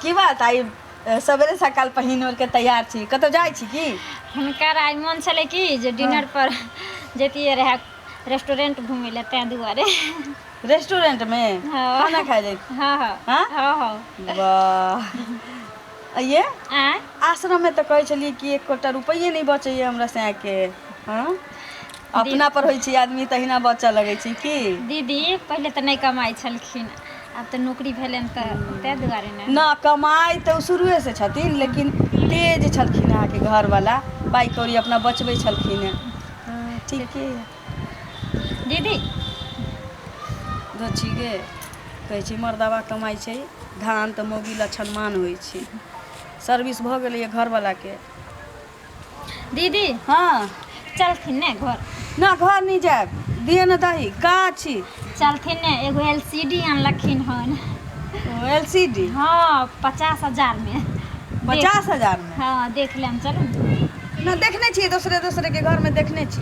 की बात आइ सवेरे सकाल पहिन ओढ़ के तैयार छी, कतौ जाइ छी की? हुनकर आइ मोन छलै कि जे डिनर पर जैतियै रहए रेस्टोरेंट घुमै लए, ताहि दुआरे। रेस्टोरेंट में? हँ। खाना खाइ जाइ? हँ हँ। हाँ? हँ हँ। वाह, ये आँय? आश्रम में तऽ कहै छलियै कि एकोटा रुपैए नहि बचैए हमरा सैके। हँ, अपना पर होइ छै आदमी तहिना बचऽ लगै छै की। दीदी पहिले तऽ नहि कमाइ छलखिन, आब तऽ नौकरी भेलनि तऽ ताहि दुआरे ने। ना, कमाइ तऽ ओ शुरुएसँ छथिन, लेकिन तेज छलखिन अहाँके घरवला, पाइ कौड़ी अपना बचबै छलखिन हेँ। हँ, ठीके यऽ। दीदी दोची गे, कहै छै मर्दबा कमाइ छै धान तऽ मौगी लछनमान होइ छै। सर्विस भऽ गेलैए घरवलाके। दीदी। हाँ। चलथिन ने घर? ना, घर नहीं जायब, दिए ने दही का छी। चलथिन ने, एगो एल सी डी अनलखिन हन। L C D? हाँ, 50,000 में। 50,000 में? हाँ, देख लेम, चलू। ना, देखने छियै, दोसरे दोसरे के घर में देखने छी।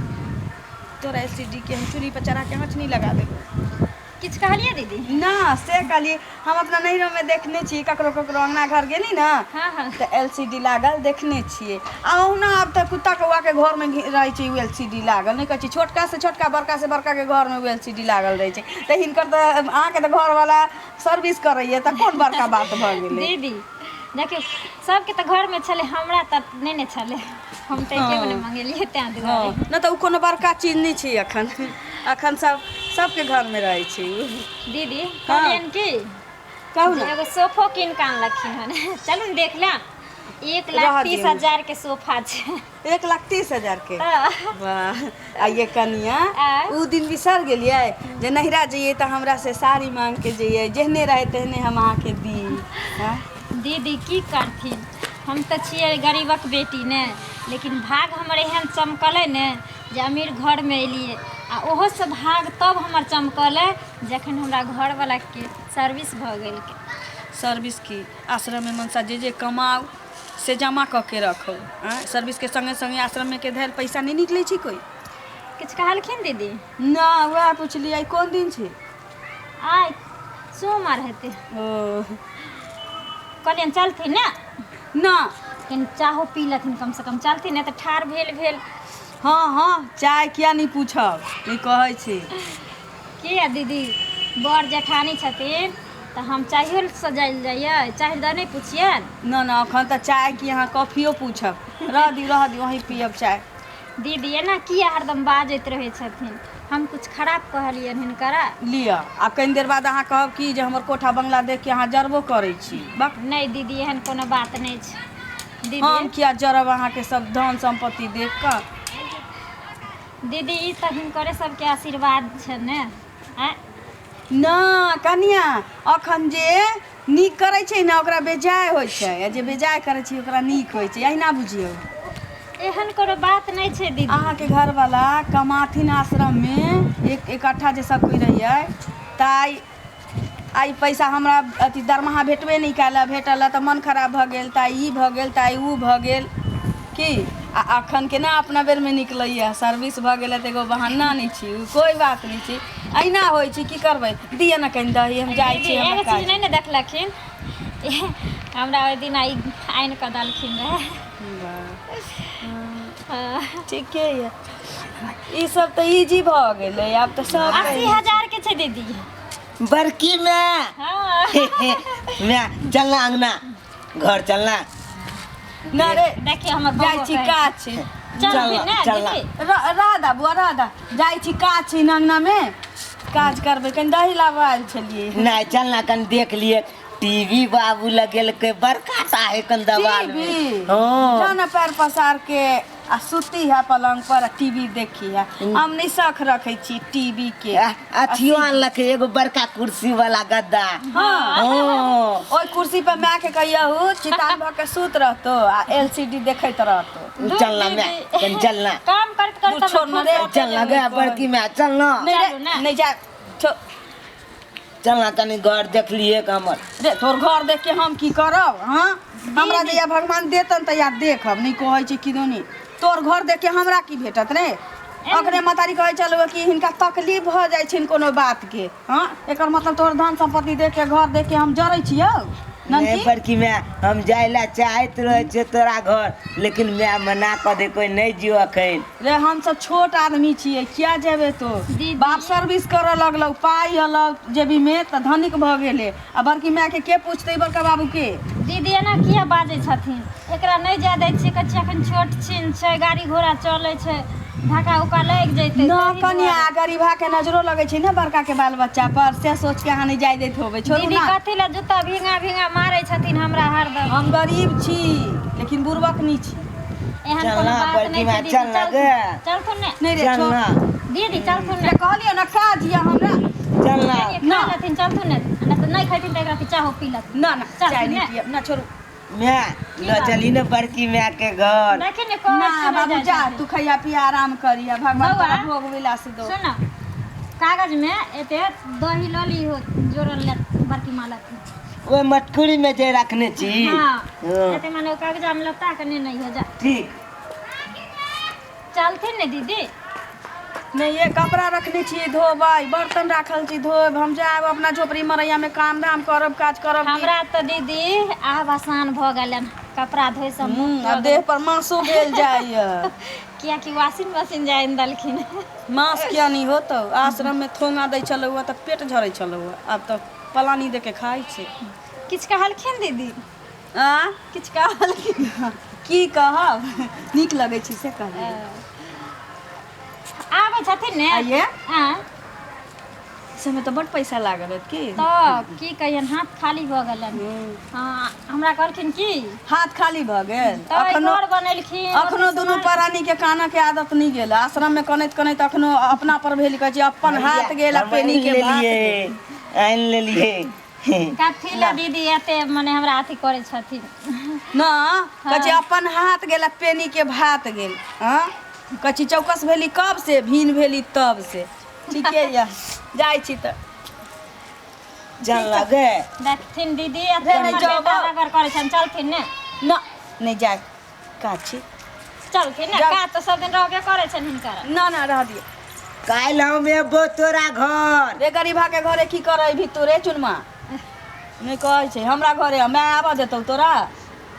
तोरा एल सी डी के हम चूल्ही पर चढ़ा के आँच नहीं लगा देबो। किछु कहलियै दीदी? ना, से कहलियै हम अपना नैहरोमे देखने छी, ककरो ककरो अङ्गना घर गेली ने हँ हँ तऽ एल सी डी लागल देखने छियै। आ ओहुना आब तऽ कुत्ता कौआके घरमे रहै छै ओ एल सी डी लागल। नहि कहै छी, छोटका से छोटका, बड़का से बड़काके घरमे ओ एल सी डी लागल रहै छै। तऽ हिनकर तऽ, अहाँके तऽ घरवाला सर्विस करैए, तऽ कोन बड़का बात भऽ गेलै? दीदी देखियौ, सबके तऽ घरमे छलै, हमरा तऽ नहि ने छलै। हम तऽ एके गो ने मंगेलियै, तें दुआरे। नहि तऽ ओ कोनो बड़का चीज नहि छै। एखन एखन सब सबके घरमे रहै छै ओ। दीदी, कहलियनि कि कहू जे ने। एगो सोफो कीन कऽ आनलखिन हन, चलू ने देख लेब। एक लाख रहऽ तीस दियौ। हजार के सोफा छै। 1,30,000 के? तऽ। वाह, आ ये कनिया, आँय? उ दिन बिसर गेलियै जे नैहरा जइयै तऽ हमरा से साड़ी मांग के जइयै, जेहने रहै तेहने हम अहाँके दी। आँय? दीदी, की करथिन, हम तऽ छियै गरीबक बेटी ने, लेकिन भाग हमर एहन चमकलै ने जे अमीर घरमे एलियै। आ ओहोसँ भाग तब हमर चमकलै जखन हमरा घरवलाके सर्विस भऽ गेल। सर्विस की? आश्रममे मनसा जे जे कमाउ से जमा कऽ के रखू। आँय, सर्विसके सङ्गे सङ्गे आश्रममे के धयल पैसा नहि निकलै छै कोइ। किछु कहलखिन दीदी? ना, वएह पुछलियै, आइ कोन दिन छै? आइ सोमवार हेतै। ओ। कहलियनि चलथिन ने। ना। कनि चाहो पी लेथिन कमसँ कम। चलथिन ने तऽ ठाढ़ भेल भेल। हँ हँ, चाय किया नहि पूछब, नहि कहै छी। किया दीदी, बड़ जेठानी छथिन तऽ हम चायो सजायल जाइए, चाय दऽ नहि पुछियनि? ना ना, एखन तऽ चाय की, अहाँ कॉफियो पूछब। रह दियौ, रह दियौ, अहीं पियब चाय। दीदी, एना किया हरदम बाजैत रहै छथिन? हम किछु खराब कहलियनि हिनकरा? लिअ, आब कनि देर बाद अहाँ कहब कि जे हमर कोठा बंगला देख के अहाँ जरबो करै छी। बक। नहि दीदी, एहन कोनो बात नहि छै दीदी। हम किया जरब अहाँके सब धन सम्पत्ति देख कऽ? दीदी, ई तऽ हिनकरे सबके आशीर्वाद छै ने। आँय? ना कनिया, अखन जे नीक करै छै ने ओकरा बेजाय होइ छै, आ जे बेजाय करै छै ओकरा नीक होइ छै, अहिना बुझियौ। एहन कोनो बात नहि छै दीदी। अहाँके घरवाला कमाथिन आश्रममे एक इकट्ठा जे सब कोइ रहियै तऽ आइ आइ पैसा हमरा अथी दरमाहा भेटबे नहि कयल, भेटल तऽ मन खराब भऽ गेल, तऽ आइ ई भऽ गेल, तऽ आइ ओ भऽ गेल की। आ अखन केना अपना बेरमे निकलैए? सर्विस भऽ गेलै तऽ एगो बहाना नहि छी ओ, कोइ बात नहि छै, अहिना होइ छै। की करबै? दिअ ने कनि दही, हम जाइ दीदी छी, हमरा एगो काज। चीज नहि ने देखलखिन, हमरा ओहि दिन ई आनि कऽ देलखिन रहए। वाह। हँ। ठीके यऽ, ई सब तऽ इजी भऽ गेलै, आब तऽ सब 80,000 के छै दीदी। बड़की माय। हँ। माय, चलना अंगना घर चलना। ना रे। देखियौ हमर जाइ बौआ छी कहै काज छै। चलथिन ने? चलना। दीदी। राधा बुआ, राधा, जाइ छी, काज छै अंगना मे, काज करबै। कनि दही लाबऽ आयल छलियै। नहीं, चलना, कन देख लिए टीवी बाबू लगेलकै बड़का टा है कन दवाल में। टीवी? हाँ। जाना पैर पसार के आ सुती है पलंग पर आ टीवी देखी है। हम नहीं शौक रखे छी टीवी के। अथियो आनलकै एगो बड़का कुर्सी वाला गद्दा। हाँ। हाँ। ओहि कुर्सी पर माय के कहियहु चितान भऽ के सुत रहतो आ एलसीडी देखैत रहतो। दूर चलना दीदी। माय, कन चलना। काम करैत करैत दूर छोड़ हमरा न रे। फुर्सत चलना गया बड़की माय, चलना। नहीं रे। चलू ने। नहीं जा, चलना, कनी घर देख लिए हमर। रे, तोर घर देख के हम की करब? हाँ, हमरा जहिया भगवान देतन तहिया देखब। नहि कहै छै किदोनी, तोर घर देख के हमरा की भेटत रे? अखने महतारी कहै छलौ कि हिनका तकलीफ भऽ जाइ छनि कोनो बात के। हाँ, एकर मतलब तोहर धन सम्पत्ति देख के, घर देख के हम जरै छियौ? नहीं ननकी बड़की माय, हम जाय ला चाहैत रहै छियै तोरा घर, लेकिन माय मना कऽ दे कोई नहीं जियो अखन। रे हम सब छोट आदमी छियै, किया जेबे तो? दीदी। बाप सर्विस करऽ लगलौ, पाइ हलौ जेबी में तऽ धनिक भऽ गेलै। आ बड़की माय के के पूछतै बड़का बाबू के? दीदी एना किया बाजै छथिन? एकरा नहि जाय दै छियै, कहै छियै अखन छोट छिन छै, गाड़ी घोड़ा चलै छै, धक्का उक्का लागि जैतै। न ताहि कनिया, दुआरे। गरीबा के नजरो लगै छै ने बड़का के बाल बच्चा पर, से सोच के अहाँ नहि जाय दैत होबै। छोड़ू दीदी ना। कथी लए जूता भींगा भींगा मारै छथिन हमरा हरदम? हम गरीब छी लेकिन बुड़बक नहि छी। एहन चल कोनो ना, बात बड़की नहि माय, छै दीदी। चल ना चल गे। चलथुन ने। नहि रे, चल छोड़। ना। दीदी चलथुन ने। रे कहलियौ ने काज यऽ हमरा। चल ना। कनिये खा लेथिन, चलथुन ने, नहि तऽ नहि खैथिन तऽ एकरा चाहो पी लेथिन। ना ना, चल, चाय ने। नहि पियब ना, छोड़ू। माय, लऽ चली ने बड़की माय के घर। देखी ने कहै ना छियै नहि बाबू जाइ जा, छथिन। तू खैया पिया आराम करिया, भगवान बौआ। तोरा भोग विलास दो। सुन, कागज में एते दही लऽ ली हो, जोड़ल ले बड़की माँ लथिन। ओहि मटकुरी में जे रखने छी? हाँ। हाँ। एते माने ओ कागजा में लपटा के ने नहीं हो जा। ठीक। चलथिन ने दीदी। नहि ये, कपड़ा रखने छियै धोबै, बर्तन राखल छी धोब, हम जायब अपना झोपड़ी मरैया में काम धाम करब, काज करब की। हमरा तऽ दीदी आब आसान भऽ गेलन कपड़ा धोइ सब। आब देह पर मासो भेल जाइए। कियाकि वॉशिंग मशीन जानि देलखिन। मास किया नहि होतौ? आश्रम में थोंगा दै छलौ तऽ पेट झरै छलौ, आब तऽ पलानी दे के खाइ छै। किछु कहलखिन दीदी? आ? किछु कहलखिन? की कहब, नीक लगै छै से कहलियै। आबै छथिन ने। आइये। आँय? समय तऽ बड पैसा लागल होत की? तऽ की कहियन, हाथ खाली भऽ गेलनि। हँ, हमरा कहलखिन की हाथ खाली भऽ गेल? तऽ अखनो घर बनेलखिन। अखनो दुनू प्राणी के कानऽ के आदत नहि गेल। आश्रम में कनैत कनैत अखनो अपना पर भेल, कहै छै अपन हाथ गेल आ हम पेनी आनि के भात लेलियै। गेल। आनि लेलियै। कथी लए दीदी एते मने हमरा अथी करै छथिन? न कहै छै अपन हाथ गेल आ पेनी के भात गेल। हँ, कहै छी चौकस भेली कब से, भीन भेली तब से। ठीके यऽ, जाइ छी तऽ। चल लगे। देखथिन दीदी, एते नहि हमर जाउ बेटा बाउ। रगड़ करै छनि, चलथिन ने। न, नहि जाय, काज छी। चलथिन ने। जाउ। काज तऽ सब दिन रहबे करै छनि हिनकर। न न, रह दियौ। काल्हि हम एबो तोरा घर। रे गरीबा के घरे की करै भी तू रे चुनमा? नहि कहै छै हमरा घरे, माय आबऽ देतौ तोरा?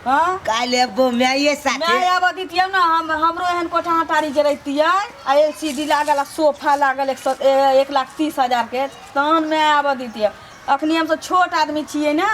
हँ? काल्हि एबो माये साथे। माय आबऽ दितियै ने हम, हमरो एहन कोठा हटारी जे रहितियै आ LCD लागल आ सोफा लागल 1,30,000 के, तहन माय आबऽ दितियै। अखनी हमसब छोट आदमी छियै ने,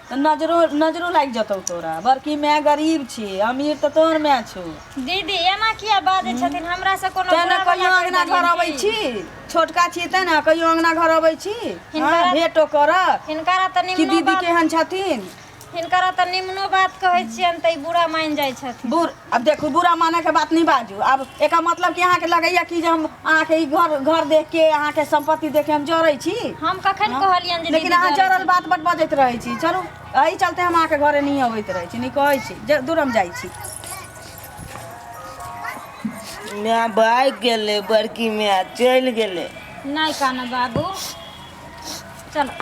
तऽ नजरो नजरो लागि जेतौ तोरा। बड़की माय गरीब छी, अमीर तऽ तोहर माय छौ। दीदी एना किया बाजै छथिन? हमरा से कोनो तेँ ने बुरा कहियो वाला अङ्गना कहि घर अबै देलियनि की? छी, छोटका छी तेँ ने कहियो अङ्गना घर अबै छी। हँ, भेंटो करऽ हिनकरा तऽ कि निमनो दीदी बात केहन छथिन। हिनकरा तऽ निमनो बात कहै छियनि तऽ ई बुरा मानि जाइ छथिन। बुर आब देखू, बुरा माने के बात नहि बाजू। आब एकर मतलब कि अहाँके लगैया कि जे हम अहाँके ई घर घर देख के, अहाँके सम्पत्ति देख के हम जरै छी? हम कखन कहलियनि जे लेकिन दीदी अहाँ जरै जरल छथिन? बात बड बजैत रहै छी। चलू, एहि चलते हम अहाँके घरे नहि अबैत रहै छी, नहि कहै छी जे दूर हम जाइ छी। माय भागि गेलै, बड़की माय चलि गेलै। नहि कानऽ बाबू, चलो।